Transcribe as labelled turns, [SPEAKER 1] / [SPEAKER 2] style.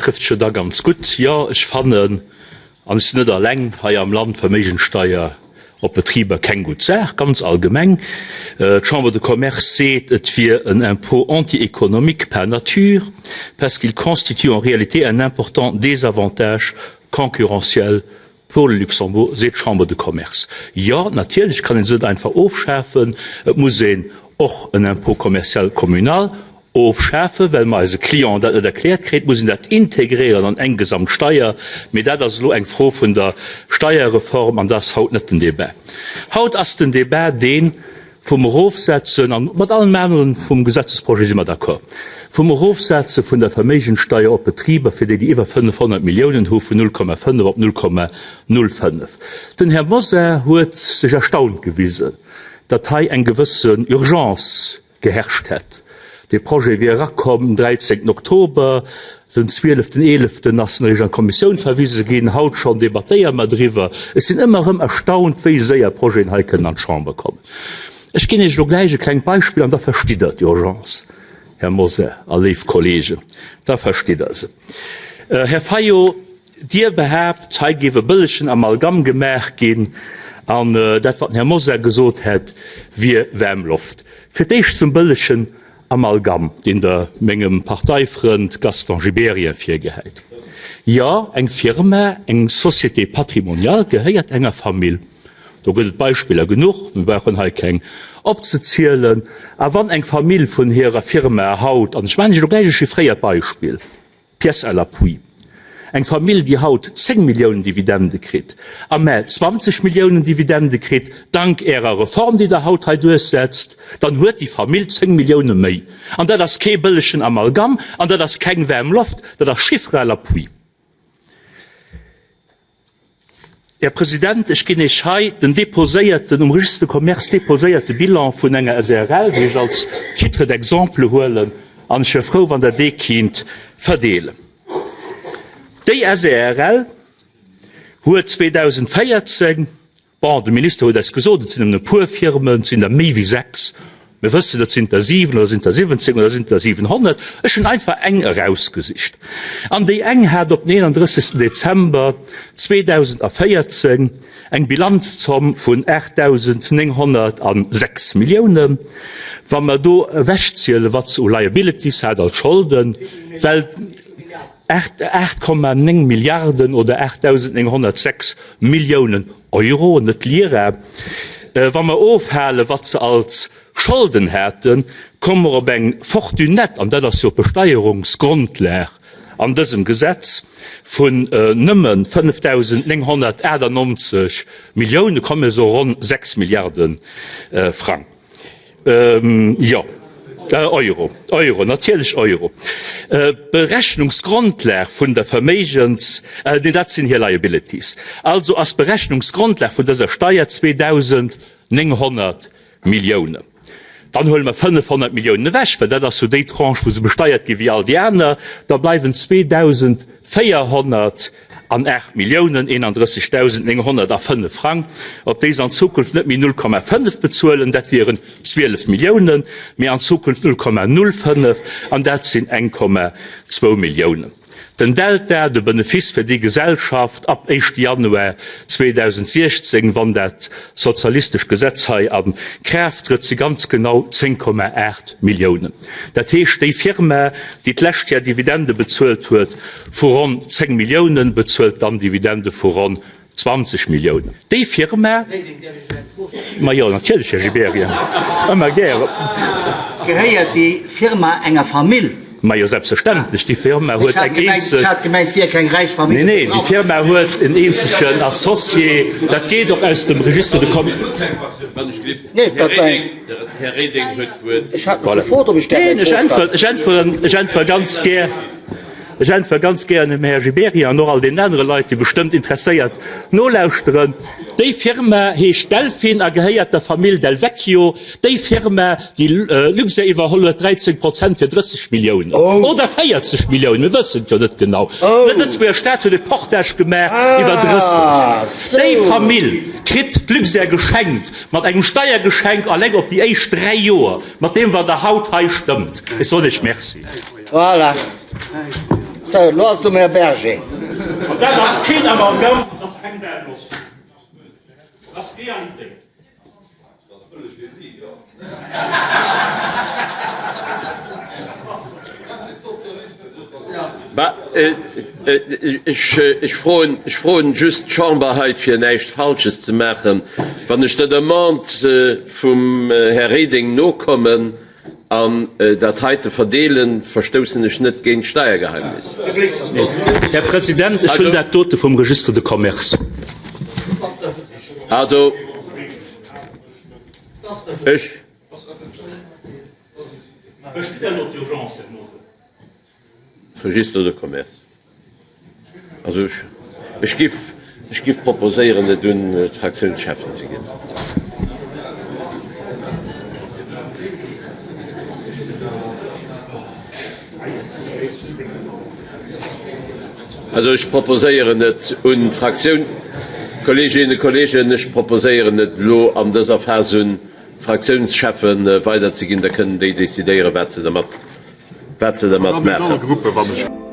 [SPEAKER 1] trëfft scho da ganz gutt. Jo, ech fannen, an ech sinn net alleng hei am Land, Verméigenssteier op Betriber keng gutt Saach, ganz allgemeng. D'Chambre de Commerce seet, et wier en impôt anti-économique par nature, parce qu'il constitue en réalité un important désavantage concurrentiel pour le Luxembourg, seet d'Chambre de Commerce. Jo, natierlech kann een se net einfach ofschafen. Et muss een och en Impôt commercial communal ofschafen, well mer eise Clienten dat net erkläert kréien. Et muss een dat integréieren an eng Gesamtsteier. Mee dat ass elo eng Fro vun der Steierreform an dat ass haut net den Débat. Haut ass den Débat deen vum Erofsetzen, an mat allem aneren vum Gesetzesprojet si mer d'accord, vum Erofsetze vun der Verméigenssteier op Betriber, fir déi, déi iwwer 500 Milliounen hu vun 0,5 op 0,05. Den Här Mosar huet sech erstaunt gewisen, datt hei eng gewëssen Urgence geherrscht hätt. Dee Projet wier erakomm den 13 Oktober, den 12 eeleften ass en eréischt an d'Kommissioun verwise ginn, haut schonn debattéiere mer driwwer. Ech sinn ëmmer erëm erstaunt, wéi séier Projeten hei kënnen an d'Chamber kommen. Ech ginn Iech elo gläich e klengt Beispill an da verstitt Der d'Urgence, Här Mosar a léif Kollegen, da verstitt Der se. Här Fayot, Dir behaapt, hei géif e bëllegen Amalgam gemaach ginn an dat, wat den Här Mosar gesot hätt, wier waarm Loft. Fir d'éischt zum bëllegen Amalgam, deen Der mengem Parteifrënd Gaston Gibéryen virgehäit. Jo, eng Firma, eng Société patrimoniale gehéiert enger Famill. Do gëtt et Beispiller genuch, mir brauchen hei keng opzezielen. A wann eng Famill vun hirer Firma haut, an ech maachen Iech elo gläich e chiffréiert Beispill, Pièces à l'appui. Eng Famill, déi haut 10 Milliounen Dividende kritt, am Mä 20 Milliounen Dividende kritt, dank Ärer Reform, déi Der haut hei duerchsetzt, dann huet déi Famill 10 Millioune méi. An dat ass kee bëllegen Amalgam an dat ass keng waarm Loft, dat ass Chiffres à l'appui. Här President, ech ginn Iech hei den déposéierten, um Registre de commerce déposéierte Bilan vun enger SARL, déi ech als Titre d'exemple huelen, an ech wier frou, wann Der dee kinnt verdeelen. Déi SARL huet 2014, Bon, de Minister huet eis gesot, et sinn nëmmen e puer Firmen, et sinn der méi wéi 6. Mir wëssen, et sinn der 7 oder sinn der 17 oder sinn der 700. Ech hunn einfach eng erausgesicht. An déi eng hat op den 31. Dezember 2014 eng Bilanzzomm vun 8.906 Milliounen. Wa mer do ewechzielen, wat se u Liabilities hat als Scholden, well 8,9 Milliarden oder 8.906 Milliounen Euro, net Lira. Wa mer ofhalen, wat se als Scholden haten, komme mer op eng Fortune nette, an dat ass jo d'Besteierungsgrondlag an dësem Gesetz, vun nëmme 5.998 Milliounen, komme mir soe ronn 6 Milliarde Frang. Jo, Euro, Euro, natierlech Euro. D'Berechnungsgrondlag vun der Verméigens, nee, dat sinn hir Liabilities. Also ass d'Berechnungsgrondlag vun dëser Steier 2.900 Milliounen. Dann huele mer 500 Milliounen ewech, well dat ass jo déi Tranche, wou se besteiert gi wéi all déi aner. Da bleiwen 2.400. an 8 Milliounen 31.905 Frang, op déi se an Zukunft net méi 0,5 bezuelen, dat wieren 12 Milliounen, mee an Zukunft 0,05, an dat sinn 1,2 Milliounen. Den Delta, de Benefice fir déi Gesellschaft ab éischte Januar 2016, wann dat sozialistescht Gesetz hei a Kraaft trëtt, si ganz genau 10,8 Milliounen. Dat heescht, déi Firma, déi d'lescht Jar Dividende bezuelt huet, vu ronn 10 Milliounen bezuelt dann Dividende vu ronn 20 Milliounen. Déi Firma, ma jo natierlech, Här Gibéryen, ëmmer gären.
[SPEAKER 2] Gehéiert déi Firma enger Famill?
[SPEAKER 1] Ma jo, selbstverständlech, déi Firma huet eng eenzeg.
[SPEAKER 2] Ech hat gemengt, et wier keng räich Famill.
[SPEAKER 1] Nee, nee, déi Firma huet en eenzegen Associé, dat geet och aus dem Registre de Commerce.
[SPEAKER 3] Här Reding huet d'Wuert.
[SPEAKER 2] Ech hat mech gefrot, ob ech däerf eng Fro stellen.
[SPEAKER 1] Ech äntweren, ech äntwere ganz gär. Ech äntwere ganz gären dem Här Gibéryen an och all deenen anere Leit, déi bestëmmt interesséiert nolauschteren. Déi Firma heescht Delfin a gehéiert der Famill Del Vecchio, déi Firma, déi Luxair iwwerholl huet, 13 Prozent fir 30 Milliounen oder 40 Milliounen, mir wëssen et jo net genau. De Lëtzebuerger Staat huet e Portage gemaach iwwer 30. Déi Famill kritt d'Luxair geschenkt mat engem Steiergeschenk alleng op déi éischt dräi Joer, mat deem wat Der haut hei stëmmt. Ech soen Iech Merci.
[SPEAKER 2] Voilà. Sou, elo ass et um Här Berger.
[SPEAKER 1] An dat ass keen Amalgam, dat ass keng Bad-Loss, dat ass Realitéit.
[SPEAKER 3] Ech froen just d'Chamber hei, fir näischt Falsches ze maachen, wann ech der Demande vum Här Reding nokommen an dat heite verdeelen, verstoussen ech net géint d'Steiergeheimnis.
[SPEAKER 1] Här President, ech hunn dat dote vum Registre de commerce.
[SPEAKER 3] Also, ech. Registre de commerce. Also ech, ech giff, ech giff proposéieren, et un d'Fraktiounscheffen ze ginn. Also ech proposéieren et un d'Fraktioun, Kolleeginnen, Kolleegen, ech proposéieren et elo an dëser Phas un d'Fraktiounscheffe weiderzeginn, da kënnen déi decidéieren, wat se dermat, wat se dermat maachen.